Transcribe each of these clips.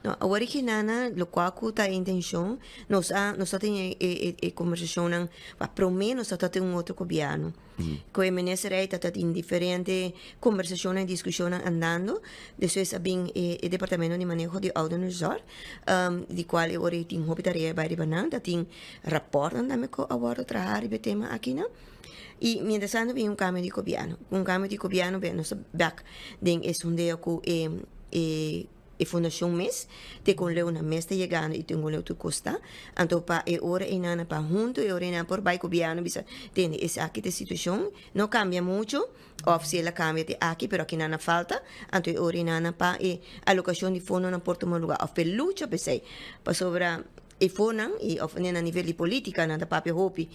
No, awor originana lokual ku ta e intenshon, nos a nos ta tin e e e kombersashonnan pa promé nos ta tin un otro gobièrnu. Ku e minister ei ta tin diferente kombersashonnan i diskushonnan andando. Despues a bin e e departamento di maneho di ouderenzorg, di kual e ora ei tin hopi tarea bai riba nan, ta tin rapòrtnan tambe ku a wòrdu traha riba e tema akinan. I mientras tanto bin un kambio di gobièrnu. Un kambio di gobièrnu bia nos ta bèk den e sondeo ku e e e fundashon mes te kon leu nan mes ta yegando i te kon leu tur kos ta. Anto pa e ora einan pa huntu e ora einan por bai gobièrnu bisa tende esaki ta e situashon no kambia muchu òf si el a kambia te aki pero akinan a falta anto e ora einan pa e alokashon di fondonan por tuma luga òf pa e lucha p'esei pasobra E fonan y of na nivel di politica nan ta papia hopi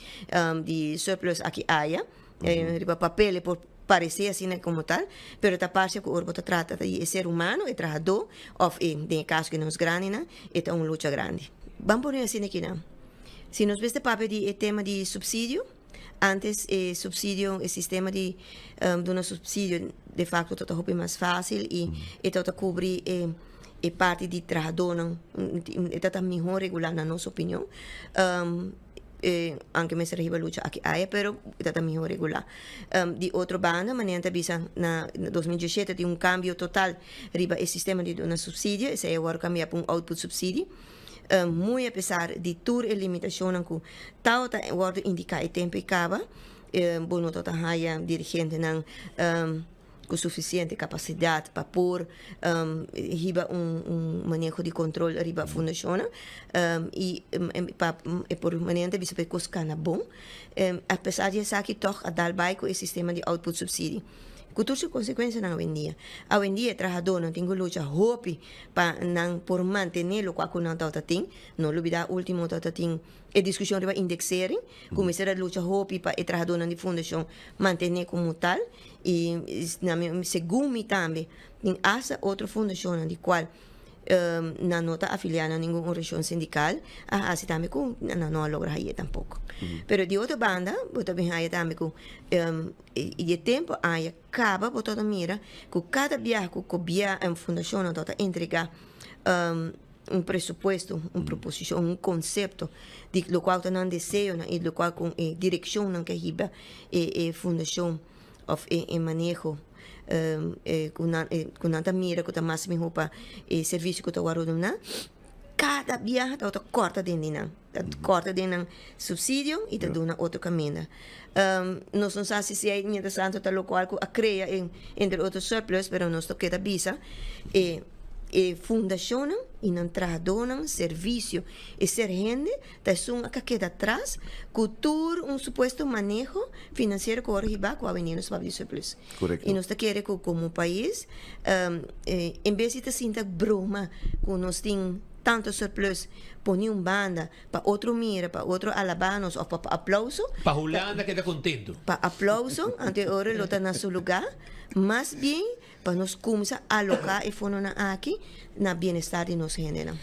di surplus aki aya, riba papel e por parece asina como tal, pero ta parce cu ora bo ta trata di e ser humano, e trahador of e den e caso di nos grandinan e ta un lucha grandi. Ban pone asina kinan, si nos mester papia di e tema di subsidio, antes e subsidio, e sistema di duna subsidio de facto ta hopi mas facil y e ta cubri e e parti di trahadónan e ta ta mihó regulá na nos opinion. Aunke mester a hiba lucha aki aya pero e ta ta mihó regulá. Di otro banda manera ta bisa na 2017 tin un kambio total riba e sistema di duna supsidio, esei a wòrdu kambiá pa un output subsidie. Muy a pesar di tur e limitashonnan ku tabata wòrdu indiká e tempu ei kaba, bo no tabata haya dirigentenan ku sufisiente kapasidat pa por hiba un maneho di kontrol riba fundashonnan i pa e por manera ta bisa pa e kos kana bon. Apesar di esaki tòg a dal bai ku e sistema di output subsidie ku tur su konsekuensianan awendia. Awendia e trahadónan tin ku lucha hopi pa nan por mantené lokual ku nan tabata tin. No lubidá último tabata tin E diskushon riba indexering ku mester a lucha hopi pa e trahadónan di fundashon mantené komo tal i na mi segun mi tambe tin asta otro fundashonnan di kual nan no ta afiliá na ningun organisashon sindikal a hasi tambe ku nan no a logra haye tampoko. Pero di otro banda bo ta bin haya tambe ku i e tempu aya kaba bo ta mira ku kada biaha ku gobièrnu fundashonnan ta entregá un presupuesto, un proposicion, un concepto di locual ta nan deseonan y locual con e direccionnan ke hiba e e fundacion of e e maneho cu nan cu nan ta mira cu ta mas miho pa e servicio cu ta worde duna, cada biaha ta corta den di nan, ta corta den nan subsidio y ta duna otro caminda. Nos no sa si si ei mientras tanto ta locual cu a crea entre otro surplus, pero nos ta keda bisa e e fundacionnan y nan trahadornan, servicio, e ser hende ta esun a keda atras cu tur un supuesto maneho financiero cu ora hiba cu a bini nos papia di surplus. Correcto. Y nos ta kere cu como pais en bes di ta sinta broma cu nos tin tanto surplus poni un banda Pa otro mira, pa otro alabá nos òf pa aplouso. Pa Hulanda keda kontentu. Pa aplouso, anto e ora lo ta na su lugá. Mas bien, pa nos kumsa aloká e fondonan aki na bienestar di nos hendenan.